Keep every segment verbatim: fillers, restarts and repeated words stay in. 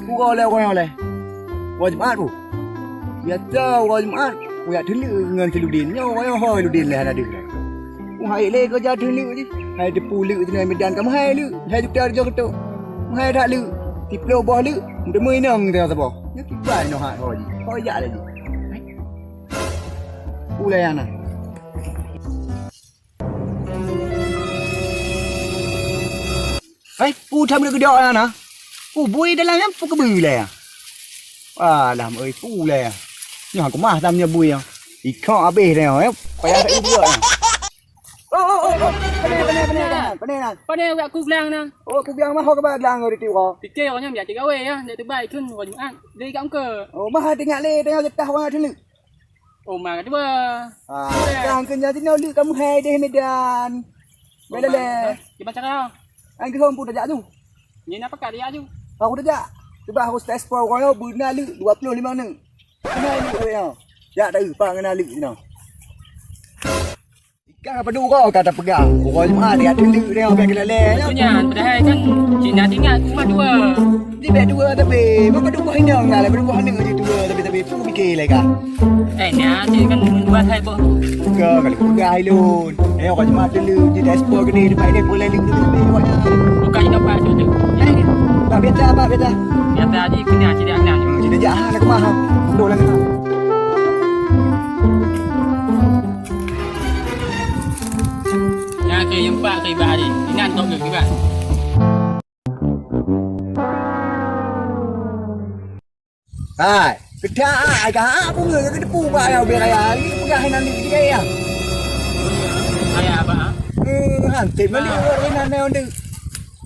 Uroe lé, uroe lé. Uroe Jumat, Bu. Biasa uroe Jumat, kujak teuleuek ngon si Ludin. Nyoe uroe ho Ludin lé hana deuh. Meuhai lé kujak teuleuek jih. Hai teupeu leuk sinan medan ka meuhai leuk. Hai juta tujoh keutok. Meuhai that leuk. Siplôh boh leuk, meuteumé inong teuka saboh. Nyoe kiban nyoe hat ho jih. Ho jak lé jih. Ulée hana. Hai, peue that meugeudok na? Peue bui dalam nyan, peue keubeue lé? Alah, oi, peue lé? Nyoe keumah tam nyoe bui nyoe. Ikok habéh dah nyoe, eh. Payah tak ikok nyoe. Oh, oh, oh, oh. Pane, pane, pane, pane, pane, pane. Pane, uroe ku glang na. Oh, ku glang mah, ho keuba glang ngon tiep uroe. Pike uroe nyoe biasa gawé ya, ndak teubai thon uroe Jumat. Jadi kat muka. Oh, mah teuingat lé, teuingat getah uroe nyoe. Oh, ma dua. Ah, dua. Kang keunyan sinoe leuk kamoe hai deh Medan. Oh, Medan lé. Kiban cara? An keu hom pu tajak tu. Nyan apa kat dia tu? Aku tajak. Sebab aku tes po kau beuna leuk dua puluh lima neuk. Kena leuk kau ya. Jak tahu pa ngena leuk sinoe. Ka padum uroe ka tapeugah. Uroe Jumat dia teuleuek dia, biar kena lé. Nyan, padahai kan cit na tinggai rumah dua. Di bak dua tapi, maka dua boh inong lah, dua boh aneuk je dua tapi, tapi tu mikir lé ka. Eh, nyan cit kan dua hai boh. Ka, kalau peugah hai lôn. Eh, uroe Jumat teuleuek, di dashboard gede, di bak dia boleh leuk tapi, tapi awak dah. Bukan inong pak tu. Bah biasa, bah biasa. Biasa aja kena, tidak kena. Hmm, tidak jah, nak kemah. Betul lah kena. Nyan keu nyang pat keu ibak hari. Inan kok keu ibak. Hai, keutak ai ka ha pungeue keu teupeu bak ayah ubé raya. Ni peugah inan ni jih ya. Raya apa, ha? Hmm, hantom mali orang inan nyoe tu.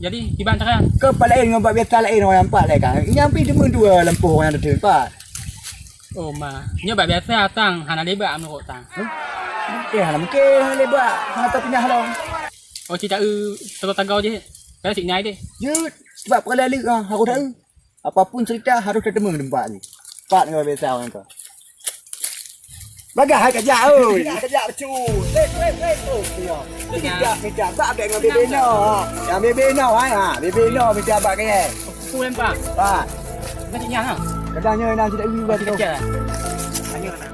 Jadi, kiban cara? Keu pat laén ngon bak biasa laén orang empat lé ka. Nyang pi deungon dua lampôh orang tu empat. Oh, ma. Nyoe bak biasa tang hana lebak meunurot tang. Huh? Eh, hana mungkin hana lebak. Hana tapinah lom. Oh, cit taeu, eh, satu tagau jih. Kan sik nyai deh. Jeuet, sebab peureulee leuk ah, harôh taeu. Apapun cerita harôh tateumé teumpat jih. Pat ngon biasa orang tu. Bagah hai kajak oi. Kajak, kajak bacut. Weh, weh, weh. Oh, ya. Tidak, tidak. Bak bek ngon bebe no. Ha. Yang bebe no hai ha. Bebe no minta bak kayai. Aku lempar. Ha. Nanti nyang ha. Kadang nyoe nan tidak ibu bak tu. Kecil lah. Tanya mana?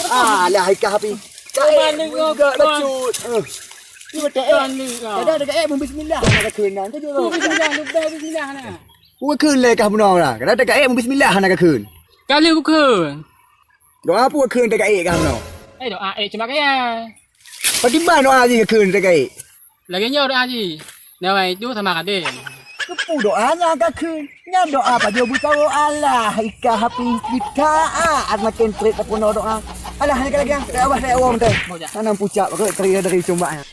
Alah, ikah api. Kaék, gak bacut. Eh. Kadang dekat eh, bismillah, hana kakheun nang. Bismillah, bismillah, nah. Kakheun lé kah bunoe lah. Kadang dekat eh, bismillah, hana kakheun. Kali kakheun. Doa apa kakheun dekat eh kah bunoe? Eh, doa eh cuma gaya. Patiban doa jih kakheun dekat eh. Lagèe nyoe doa jih. Nawaitu sama Raden. Keupeue doa nyan kakheun? Nyan doa pajoh beusawo Allah, ikah api kita, ah, makin trép tapeunoh doa. Alah, lagèe lagèe, tak abah, tak awong teuh. Tanam pucak, bak teri dari cumbak nyan.